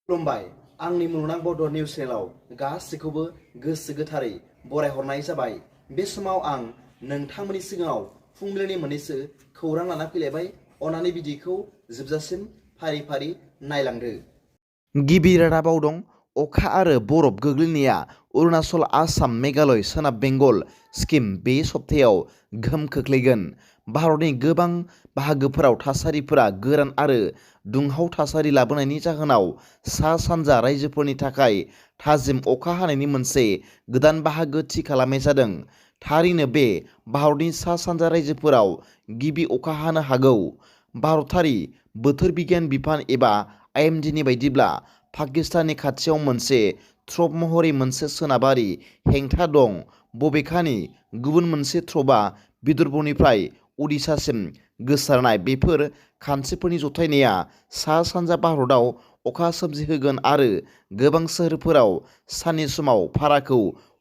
खुलुमबाय आंनि मुलुगनां बड' निउस चेनेलाव गासैखौबो गोसो गोथारै बरायहरनाय जाबाय। बे समाव आं नोंथांमोननि सिगाङाव फुंबिलिनि मोननैसो खौरां लाना फैलायबाय। अन्नानै भिडिअखौ जोबजासिम फारि फारि नायलांदो। गिबि रादाबाव दं अखा आरो बरफ गोग्लैनाया अरुणाचल, आसाम, मेघालय, सोनाब बेंगल सिक्किम बे सप्तायाव गोहोम खोख्लैगोन। भारतनि गोबां बाहागोफोराव थासारिफोरा गोरान आरो दुंहाव थासारि लाबोनायनि जाहोनाव सा-सानजा रायजोफोरनि थाखाय थाजिम अखा हानायनि मोनसे गोदान बाहागो थि खालामनाय जादों। थारैनो बे भारतनि सा-सानजा रायजोफोराव गिबि अखा हानो हागौ। भारतारि बोथोर बिगियान बिफान एबा IMD नि बायदिब्ला पाकिस्ताननि खाथियाव मोनसे ट्रप महरै मोनसे सोनाबारि हेंथा दं। बबेखानि गुबुन मोनसे ट्रपआ विदर्भनिफ्राय उडिशासिम गोसारनाय। बेफोर खान्थिफोरनि जथायनाया सा-सानजा भारतआव अखा सोमजिहोगोन आरो गोबां सोहोरफोराव साननि समाव पाराखौ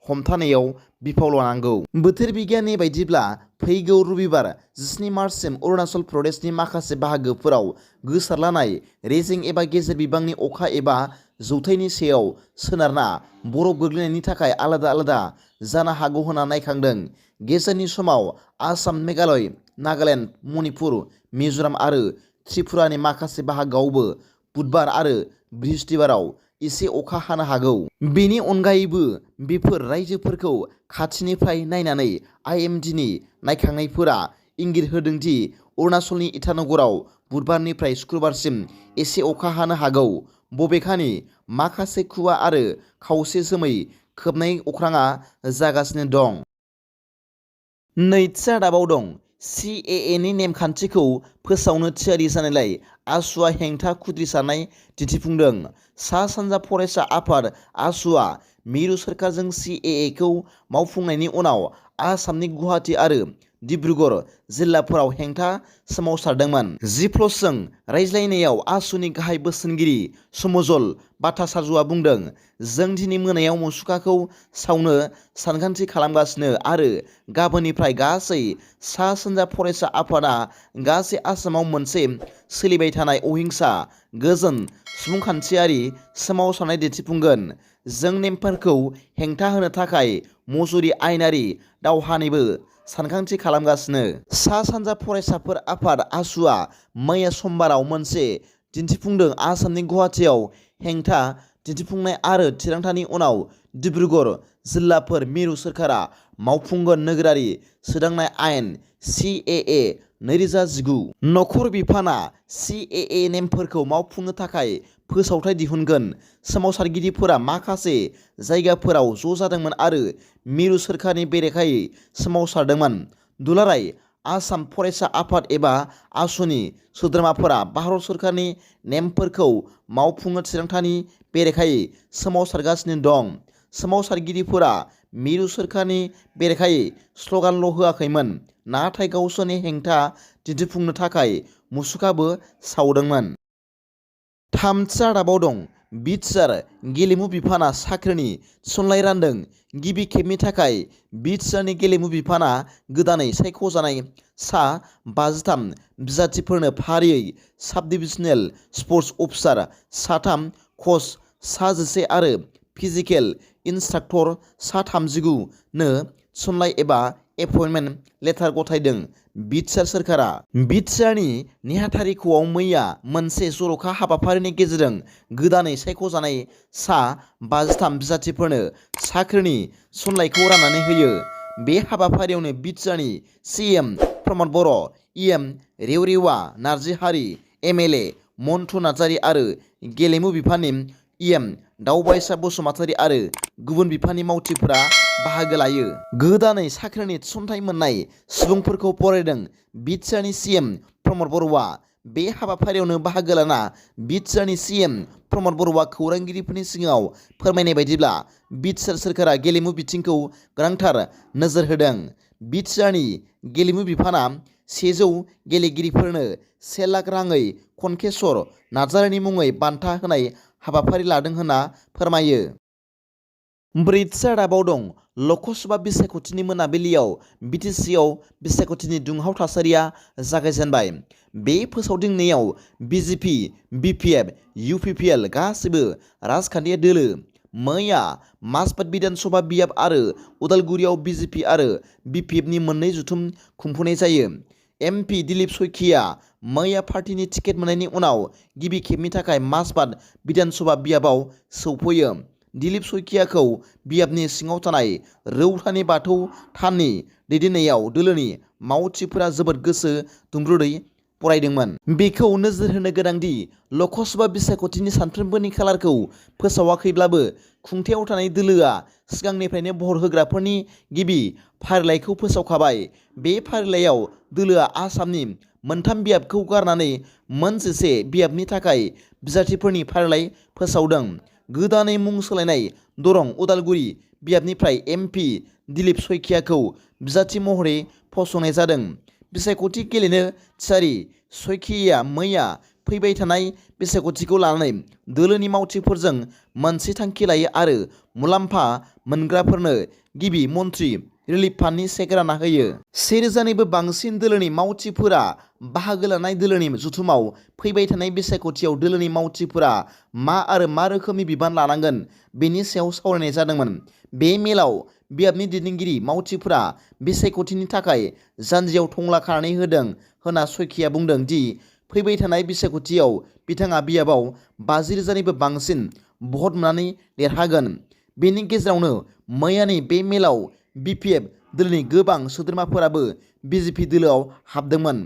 हमथानायाव बिफाव लानांगौ। बोथोर बिगियाननि बायदिब्ला फैगौ रबिबार 17 मार्चसिम अरुणाचल प्रदेशनि माखासे बाहागोफोराव गोसारलानाय रेजें एबा गेजेर बिबांनि अखा एबा जौथायनि सायाव सोनारना बरफ गोग्लैनायनि थाखाय आलादा आलादा जानो हागौ होनना नायखांदों। गेजेरनि समाव आसाम, मेघालय, नागालेन्ड, मणिपुर, मिज'राम आरो त्रिपुरानि माखासे बाहागोआवबो बुधबार आरो बृहस्पतिबाराव एसे अखा हानो हागौ। बेनि अनगायैबो बेफोर रायजोफोरखौ खाथिनिफ्राय नायनानै IMD नि नायखांनायफोरा इंगित होदों दि अरुणाचलनि इटानगराव बुधबारनिफ्राय शुक्रबारसिम एसे अखा हानो हागौ। बबेखानि माखासे खुवा आरो खावसे जोमै खोबनाय अख्राङा जागासिनो दं। नैथि रादाबाव दं CAA नि नेमखान्थिखौ फोसावनो थियारि जानायलाय आसुआ हेंथा खुद्रिसारनाय दिन्थिफुंदों। सा-सानजा फरायसा आफाद आसुआ मिरु सोरखारजों CAA खौ मावफुंनायनि उनाव आसामनि गुवाहाटी आरो डिब्रुगड़ जिल्लाफोराव हेंथा सोमावसारदोंमोन। जिप्लसजों रायज्लायनायाव आसुनि गाहाय बोसोनगिरि समजल भट्टाचार्यआ बुंदों, जों दिनै मोनायाव मुसुखाखौ सावनो सानथांखि खालामगासिनो आरो गाबोननिफ्राय गासै सा-सानजा फरायसा आफादआ गासै आसामाव मोनसे सोलिबाय थानाय अहिंसा गोजोन सुबुंखान्थियारि सोमावसारनाय दिन्थिफुंगोन। जों नेमफोरखौ हेंथा होनो थाखाय मजुरि आयेनारि दावहानिबो सानथांखि खालामगासिनो। सा-सानजा फरायसाफोर आफाद आसुआ मैया समबाराव मोनसे दिन्थिफुंदों। आसामनि गुवाहाटीआव हेंथा दिन्थिफुंनाय आरो थिरांथानि उनाव डिब्रुगड़ जिल्लाफोर मिरु सोरखारा मावफुंगोन। नोगोरारि सोदांनाय आयेन CAA 2019 नखर बिफानआ CAA नेमफोरखौ मावफुंनो थाखाय फोसावथाय दिहुनगोन। सोमावसारगिरिफोरा माखासे जायगाफोराव ज' जादोंमोन आरो मिरु सोरखारनि बेरेखायै सोमावसारदोंमोन। दुलाराय आसाम फरायसा आफाद एबा आसुनि सोद्रोमाफोरा भारत सरकारनि नेमफोरखौ मावफुंनो थिरांथानि बेरेखायै सोमावसारगासिनो दं। सोमावसारगिरिफोरा मिरु सोरखारनि बेरेखायै स्ल'गानल' होआखैमोन, नाथाय गावसोरनि हेंथा दिन्थिफुंनो थाखाय मुसुखाबो सावदोंमोन। थामथि रादाबाव दं बिटिआर गेलेमु बिफानआ साख्रिनि थिसननाय रानदों। गिबि खेबनि थाखाय बिटिआरनि गेलेमु बिफानआ गोदानै सायख'जानाय सा 53 बिजाथिफोरनो फारियै साब डिभिजनेल स्पर्टस अफिसार सा 3, कच सा 11 आरो फिजिकेल इन्सट्राक्टर सा 39 नो थिसननाय एबा एपइन्टमेन्ट लेटार गथायदों। बिटिआर सोरखारा बिटिआरनि नेहाथारिख'आव मैया मोनसे जर'खा हाबाफारिनि गेजेरजों गोदानै सायख'जानाय सा 53 बिजाथिफोरनो साख्रिनि थिसननायखौ राननानै होयो। बे हाबाफारियावनो बिटिआरनि CM प्रमद बर', EM रेवरेवा नार्जारी, MLA मन्टु नार्जारी आरो गेलेमु बिफाननि EM दावबायसा बसुमतारी आरो गुबुन बिफाननि मावथिफोरा बाहागो लायो। गोदानै साख्रिनि थिसनथाइ मोननाय सुबुंफोरखौ बरायदों बिटिआरनि CM प्रमद बर'आ। बे हाबाफारियावनो बाहागो लाना बिटिआरनि CM प्रमद बर'आ खौरांगिरिफोरनि सिगाङाव फोरमायनाय बायदिब्ला बिटिआर सोरखारा गेलेमु बिथिंखौ गोनांथार नोजोर होदों। बिटिआरनि गेलेमु बिफानआ 100 गेलेगिरिफोरनो 1 लाख राङै खनकेसर नार्जारीनि मुङै बान्था होनाय हाबाफारि लादों होनना फोरमायो। ब्रैथि रादाबाव दं ल'कसभा बिसायख'थिनि मोनाबिलियाव बिटिसिआव बिसायख'थिनि दुंहाव थासारिया जागायजेनबाय। बे फोसावदिंनायाव बिजेपि, बिपिएफ, इउपिपिएल गासिबो राजखान्थि दोलो मैया माजबाद बिधानसभा बियाब आरो उदालगुरियाव बिजेपि आरो बिपिएफनि मोननै जथुम खुंफुंनाय जायो। एमपि दिलीप शइकिया मैया पार्टीनि टिकेट मोननायनि उनाव गिबि खेबनि थाखाय माजबाद बिधानसभा बियाबाव सौफैयो। दिलीप शइकियाखौ बियाबनि सिङाव थानाय रौतानि बाथौ थाननि दैदेननायाव दोलोनि मावथिफोरा जोबोद गोसो दुंब्रुदै बरायदोंमोन। बेखौ नोजोर होनो गोनांदि ल'कसभा बिसायख'थिनि सानफ्रोमबोनि खालारखौ फोसावाखैब्लाबो खुंथायाव थानाय दोलोआ सिगांनिफ्रायनो भट होग्राफोरनि गिबि फारिलाइखौ फोसावखाबाय। बे फारिलाइयाव दोलोआ आसामनि मोनथाम बियाबखौ गारनानै मोन 11 बियाबनि थाखाय बिजाथिफोरनि फारिलाइ फोसावदों। गोदानै मुं सोलायनाय दरं उदालगुरि बियाबनिफ्राय एमपि दिलीप शइकियाखौ बिजाथि महरै फसंनाय जादों। बिसायख'थि गेलेनो थियारि शइकियाया मैया फैबाय थानाय बिसायख'थिखौ लानानै दोलोनि मावथिफोरजों मोनसे थांखि लायो आरो मुलाम्फा मोनग्राफोरनो गिबि मन्थ्रि रिलिफ फान्डनि चेक रानना होयो। 1000 निबो बांसिन दोलोनि मावथिफोरा बाहागो लानाय दोलोनि जथुमाव फैबाय थानाय बिसायख'थियाव दोलोनि मावथिफोरा मा आरो मा रोखोमनि बिबान लानांगोन बेनि सायाव सावरायनाय जादोंमोन। बे मेलाव बियाबनि दैदेनगिरि मावथिफोरा बिसायख'थिनि थाखाय जानजियाव थंला खानानै होदों होनना शइकिया बुंदों दि फैबाय थानाय बिसायख'थियाव बिथाङा बियाबाव 50,000 निबो बांसिन भट मोननानै देरहागोन। बेनि गेजेरावनो मैयानि बे मेलाव बिपिएफ दोलोनि गोबां सोद्रोमाफोराबो बिजेपि दोलोआव हाबदोंमोन।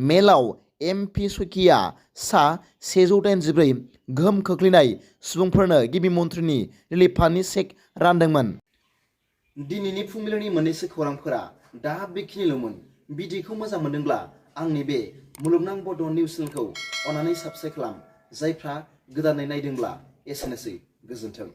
मेलाव एमपि शइकिया सा 184 गोहोम खोख्लैनाय सुबुंफोरनो गिबि मन्थ्रिनि रिलिफ फान्डनि चेक रानदोंमोन। दिनैनि फुंबिलिनि मोननैसो खौरांफोरा दा बेखिनिल'मोन। भिडिअखौ मोजां मोनदोंब्ला आंनि बे मुलुगनां बड' निउस चेनेलखौ अन्नानै साबस्क्राइब खालाम। जायफ्रा गोदानै नायदोंब्ला एसेनोसै, गोजोन्थों।